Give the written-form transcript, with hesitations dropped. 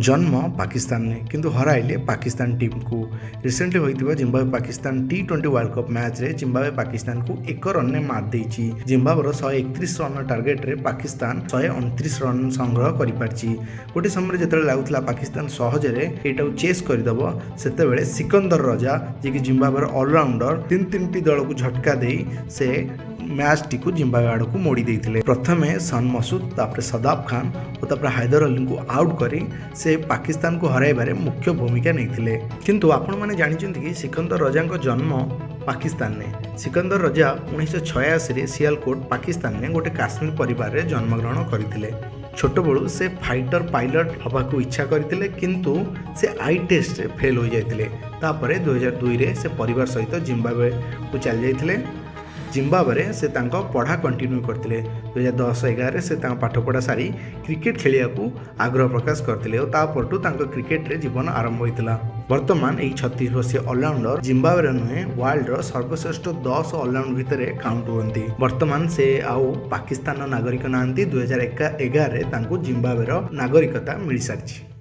ଜନ୍ମ ପାକିସ୍ତାନରେ, କିନ୍ତୁ ହରାଇଲେ ପାକିସ୍ତାନ ଟିମ୍କୁ। ରିସେଣ୍ଟଲି ହୋଇଥିବା ଜିମ୍ବାୱେ ପାକିସ୍ତାନ ଟି20 ୱାର୍ଲଡ କପ୍ ମ୍ୟାଚ୍ରେ ଜିମ୍ବାୱେ ପାକିସ୍ତାନକୁ 1 ରନ୍ରେ ମାତ୍ ଦେଇଛି। ଜିମ୍ବାୱେର 131 ରନ୍ ଟାର୍ଗେଟରେ ପାକିସ୍ତାନ 129 ରନ୍ ସଂଗ୍ରହ କରିପାରିଛି। ଗୋଟେ ସମୟରେ ଯେତେବେଳେ ଲାଗୁଥିଲା ପାକିସ୍ତାନ ସହଜରେ ଏଇଟାକୁ ଚେସ୍ କରିଦେବ, ସେତେବେଳେ ସିକନ୍ଦର ରଜା, ଯିଏକି ଜିମ୍ବାୱେର ଅଲରାଉଣ୍ଡର, ତିନି ତିନିଟି ଦଳକୁ ଝଟକା ଦେଇ ସେ ମ୍ୟାଚ୍ଟିକୁ ଜିମ୍ବାୱେ ଆଡ଼କୁ ମୋଡ଼ି ଦେଇଥିଲେ। ପ୍ରଥମେ ସନ୍ ମସୁଦ, ତାପରେ ସଦାବ ଖାନ ଓ ତାପରେ ହାଇଦର ଅଲିଙ୍କୁ ଆଉଟ୍ କରି ସେ ପାକିସ୍ତାନକୁ ହରାଇବାରେ ମୁଖ୍ୟ ଭୂମିକା ନେଇଥିଲେ। କିନ୍ତୁ ଆପଣମାନେ ଜାଣିଛନ୍ତି କି ସିକନ୍ଦର ରଜାଙ୍କ ଜନ୍ମ ପାକିସ୍ତାନରେ? ସିକନ୍ଦର ରଜା 1986ରେ ସିଆଲକୋଟ, ପାକିସ୍ତାନରେ ଗୋଟେ କାଶ୍ମୀର ପରିବାରରେ ଜନ୍ମଗ୍ରହଣ କରିଥିଲେ। ଛୋଟବେଳୁ ସେ ଫାଇଟର ପାଇଲଟ ହେବାକୁ ଇଚ୍ଛା କରିଥିଲେ, କିନ୍ତୁ ସେ I ଟେଷ୍ଟରେ ଫେଲ୍ ହୋଇଯାଇଥିଲେ। ତାପରେ 2002ରେ ସେ ପରିବାର ସହିତ ଜିମ୍ବାୱେକୁ ଚାଲିଯାଇଥିଲେ। ଜିମ୍ବାୱେରେ ସେ ତାଙ୍କ ପଢ଼ା କଣ୍ଟିନ୍ୟୁ କରିଥିଲେ। 2010-11ରେ ସେ ତାଙ୍କ ପାଠପଢ଼ା ସାରି କ୍ରିକେଟ ଖେଳିବାକୁ ଆଗ୍ରହ ପ୍ରକାଶ କରିଥିଲେ ଓ ତା ପରଠୁ ତାଙ୍କ କ୍ରିକେଟରେ ଜୀବନ ଆରମ୍ଭ ହୋଇଥିଲା। ବର୍ତ୍ତମାନ ଏହି 36 ବର୍ଷୀୟ ଅଲରାଉଣ୍ଡର ଜିମ୍ବାୱେର ନୁହେଁ, ୱାର୍ଲଡର ସର୍ବଶ୍ରେଷ୍ଠ 10 ଅଲରାଉଣ୍ଡର ଭିତରେ କାଉଣ୍ଟ ହୁଅନ୍ତି। ବର୍ତ୍ତମାନ ସେ ଆଉ ପାକିସ୍ତାନର ନାଗରିକ ନାହାନ୍ତି। 2011ରେ ତାଙ୍କୁ ଜିମ୍ବାୱେର ନାଗରିକତା ମିଳିସାରିଛି।